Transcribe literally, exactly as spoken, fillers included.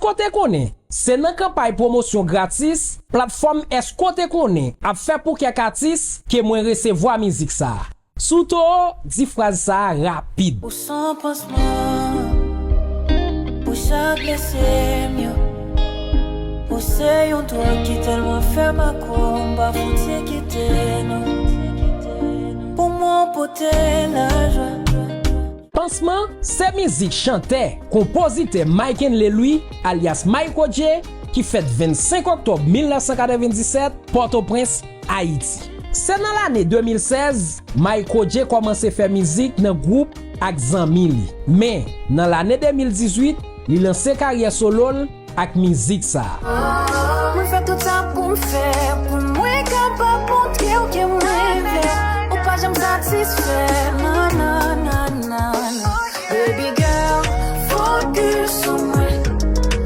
Èske w te konnen se nan kanpay pwomosyon gratis platfòm Èske w te konnen ap fè pou kèk atis ke mwen resevwa mizik sa a? Si w too, di fraz sa a rapid. Ou san pansman pou chak blese m yo. Ou se yon dwòg ki tèlman fè m akwè w, m pa fouti kite non. Pou mwen w pote lajwa. Pansman se mizik chantè, konpozitè Mike Henley Louis, alyas Mike Odje, ki fèt vennsenk òktòb mil nèf san katrevenndisèt, Pòtoprens, Ayiti. Se nan lane de mil sèz, Mike Odje kòmanse fè mizik nan gwoup ak zanmi li. Men, nan lane de mil dizuit, li lanse karyè solo l ak mizik sa a. Mwen fè tout sa pou m fè, pou mwen kapab montre w ke mwen vle. Ou pa janm satisfè, non, non.